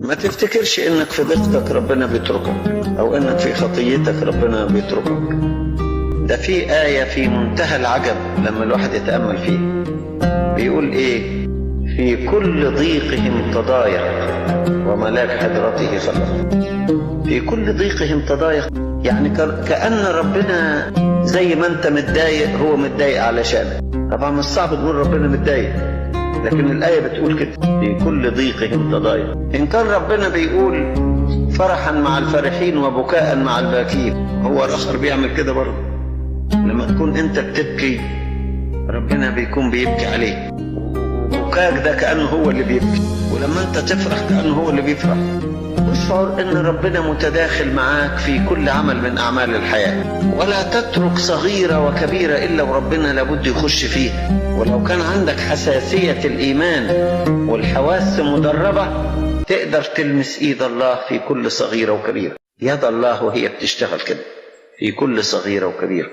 ما تفتكرش انك في ضيقتك ربنا بيتركك، او انك في خطيتك ربنا بيتركك. ده في آية في منتهى العجب لما الواحد يتأمل فيها، بيقول ايه؟ في كل ضيقهم تضايق وملاك حضرته خلق. في كل ضيقهم تضايق، يعني كأن ربنا زي ما انت متضايق هو متضايق علشانك. طبعا مش صعب تقول ربنا متضايق، لكن الآية بتقول كده، في كل ضيقهم تضايق. إن كان ربنا بيقول فرحا مع الفرحين وبكاء مع الباكين، هو الآخر بيعمل كده برضه. لما تكون أنت بتبكي ربنا بيكون بيبكي عليك، وبكاك ده كأنه هو اللي بيبكي، ولما أنت تفرح كأنه هو اللي بيفرح. اشعر أن ربنا متداخل معاك في كل عمل من أعمال الحياة، ولا تترك صغيرة وكبيرة إلا وربنا لابد يخش فيها. ولو كان عندك حساسية الإيمان والحواس مدربة تقدر تلمس إيد الله في كل صغيرة وكبيرة. يد الله وهي بتشتغل كده في كل صغيرة وكبيرة.